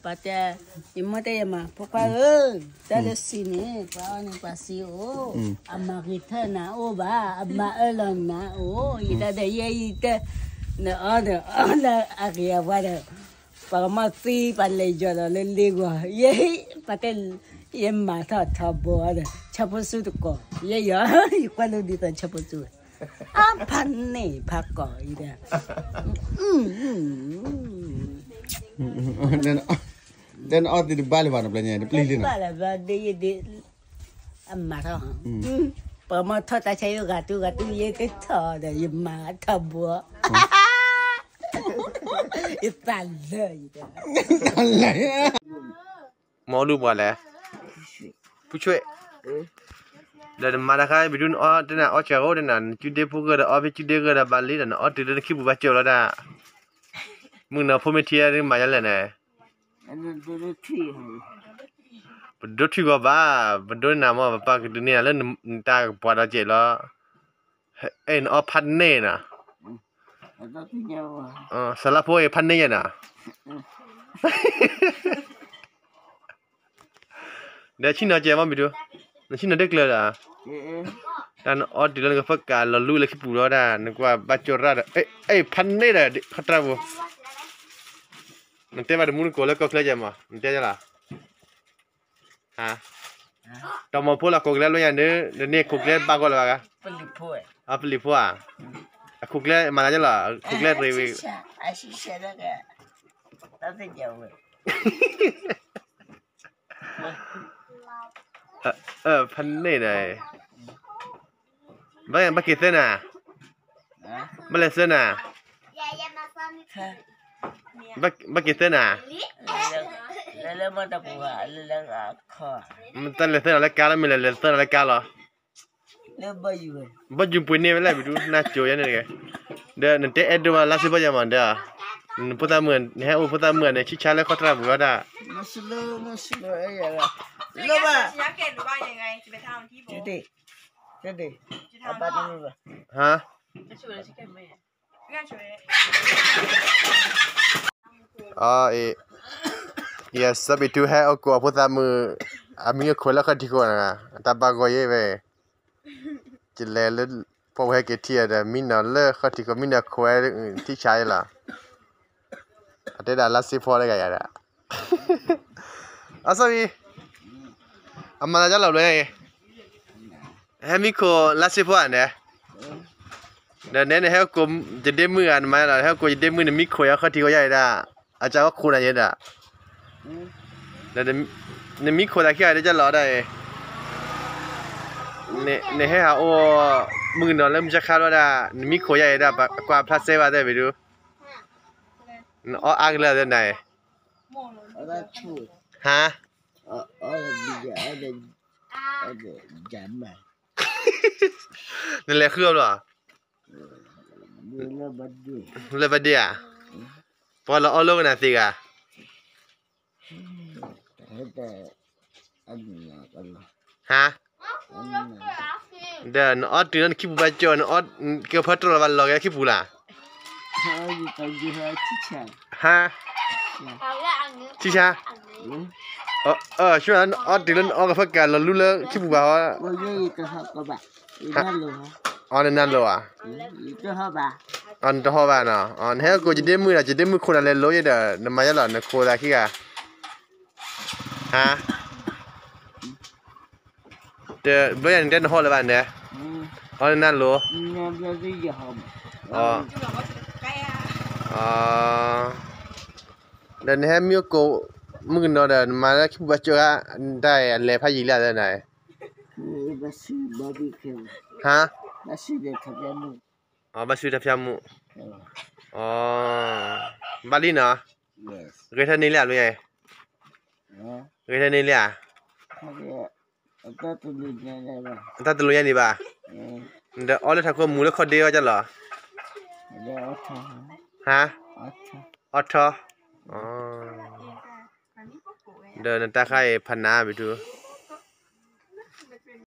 Ate, imate yama, pokwa e, dada sini, kwa ni kwa si o, ama ritana o ba, ama elana o, idada ye ite, na ada, ada aria wada, pa ma si pa le jo da le le gwa, ye, pate, ye ma ta ta bo ada, chapo su ko, ye ya, kwa lo di ta chapo su. ອາ ພັນເນ ພັກກໍອີກແລ້ວ ອືມ ນັ້ນ ນັ້ນອອກຕິດບາດເລີຍວ່າ ນຳເລີຍ ປະມາທອດ ປະມາທອດ ຕາໄຊ ກະຕຸ ກະຕຸ ເຍ ເຕ ທອດ ຍມາ ທອດບົວ ອີ ຕັນເລີຍ ຕັນເລີຍ. ໝໍດູບວ່າແຫຼະ ຜູ້ຊ່ວຍ ດະມາດາຄາຍ ບິດຸນ ອອດ ຕະນາ ອອດ ຈາໂກ ຕະນາ ຈຸດເດ ຜູ້ເກີດ ອອດ ເວ ຈຸດເດ ເກີດ ບາລີ ຕະນາ ອອດ ຕື່ນ ລະ ຄິດ ບຸບາ ໂຈ ລະ ດາ ມຶງນະ ໂພເມເທຍ ມາ ຍາ ແລະ ນະ ບັນໂດ ທີ ກວ່າ ບາ ບັນໂດ ນາ ມອ ບາ ປາ ກະ ຕຸ ເນ ລະ ຕາ ກະ ປອດ ອາ ເຈ ລະ ເອັນ ອອ ພັນເນ ນະ ເອີ ສາລະໂພ ເອ ພັນເນ ນະ ເດ ຊິນອ ເຈ ມາ ບິດູ ຊິນອ ເດັກເລີຍ ດາ ເອີ ດານ ອອດ ດິລອນ ກະ ເຟີກາ ລອ ລູ ລະ ຄິດ ປູ ລອ ດາ ນະ ກວ່າ ບາ ໂຈ ຣາ ດາ ເອ ເອ ພັນເນ ດາ ຄັດ ຕາ ໂບ ມັນ ເຕ ບາ ດ ມູ ໂກ ລະ ກໍ ເຄລ ຈະ ມາ ມັນ ເຕ ຈະ ລະ ຮະ ຕອມມາໂພລະໂຄກແລໂລຍາເດີ ເດເນໂຄກແລບາກອລະວາກະ ປະລິໂພ ອາ ປະລິໂພອາ ອາໂຄກແລມາລາຈະລະ ໂຄກແລເຣເວ ອາຊິຊາ ອາຊິຊາ ແລ້ວກະ ຕາເຕຍາເວ ເອີ ເອີ ພັນເນໄດ ບາ ບາເກເຊນາ ບາເລເຊນາ ບາ ບາເກເຊນາ ເລ ເລ ມາຕະປູຫາ ເລ ເລ ອາ ຄອ ມັນຕະເລເຊນາ ລະກາ ລະ ມີ ເລ ເລເຊນາ ລະກາ ລະ ເລ ບາຢູ ບາຢູ ປຸຍເນ ເວລາ ບິດູ ນາໂຈ ຍາ ເນ ເດີ ນັນເຕ ເອ ດູ ມາ ລາຊິ ບາຍາ ມາ ເດີ ໂພຕາເມືອງ ແຮໂອ ໂພຕາເມືອງ ເນ ຊິຊາ ແລະ ຄອຕຣາ ບຸ ກາ ດາ ມາສະໂລ ມາສະໂລ ເອ ຍາ ລະ ລະ ບາ ຈະເດ ຈະເດ ອາບາດ ຮະ ອໍ ເອ ຍາ ຊາບິທູ ແຮໂອໂກ ໂພຕາເມືອງ ອາມິໂກ ໂຄ ລະ ຄອຕິໂກ ນະ ຕາບາໂກ ເຢ ເວ ຈະແລ ເລີ ພວກແຮເກເທຍ ແລະ ມິນນະ ເລີ ຄອຕິໂກ ມິນນະ ໂຄ ທີ່ໃຊ້ລະ ອາເຕດາ ລາຊິ ພໍ ລະ ກະ ຍາ ດາ ອາ ສາມີ ອາມາລາຈາລາ ເລີຍ ແຮມິໂຄ ລາຊິ ພໍ ອັນເດ ເດີ ເດີ ແຮໂອໂກ ຈະເດມື ອັນມາລະ ແຮໂອໂກ ຈະເດມື ນະ ມິໂຄ ຍາ ຄອຕິໂກ ຍາ ດາ ອາຈານວ່າຄູນາເຍດາ ອືມ ແລ້ວເນ ເນ ມີໂຄຕາເຄຍເດຈະຫຼໍ່ໄດ້ ເນ ເນ ເຮຫາໂອ ມື້ນອນເລີ່ມຈະຄາດວ່າດາ ເນ ມີໂຄໃຫຍ່ດາ ກວ່າພະເຊວາໄດ້ໄປດູ ເນ ອໍອາກເລີຍເດີໄດ ຮະ ນັ້ນແຫຼະ ຄືວ່າ ເລີບາເດຍ ເລີບາເດຍ ເພາະວ່າລາວເອົາລົງນະຊິກະ ຮະ ເດີນອອດ ຕື່ນ ຄິດປູບາໂຈນ ອອດ ເກີບເພິ່ນຕະຫຼອດວັນ ລອກ ຄິດປູລະ ຮະ ຊິຊາ ເອີ ເອີ ຊ່ວງນັ້ນ ອອດ ຕື່ນ ອອກ ກະເພິ່ນກະລະລຸເລີ ຄິດປູບາ ອໍ ນັ້ນໂລອະ ອັນຕະຮອບາເນາະ ອັນແຮໂກຈະໄດ້ມື້ນະ ຈະໄດ້ມື້ຄົນອະແລໂລຍເດີ ນຳມາຍະຫຼອນໂຄລາຄີກະ ຮະ ເດີ ບໍ່ຍັງໄດ້ຮອດລະບາດເດີ ອໍ ນັ້ນໂລ ອໍ ອໍ ເດີ ແຮມີໂກ ມື້ນອນເດີ ມາແລ້ວ ຄິດວ່າຈະໄດ້ແລພາຢີແລ້ວເດີ ນາຍ ບາຊິ ບາບີຄິວ ຮະ ບາຊິເດ ຄາເບຍາມຸ ອໍ ບາຊິ ທາເຟຍາມຸ ອໍ ບາລີເນາະ ເຣທານີແລ້ວ ຫຼື ຫຍັງ ເຣທານີແລ້ວ ຕາຕະລຸຍານີບາ ເດີ ອໍ ແລ້ວຖ້າຄົນໝູແລ້ວ ຄອດເດວ່າຈັ່ງເລາະ ຮະ ອໍ ເດີ ນາຕາໄຄ ພັນນາ ໄປດູ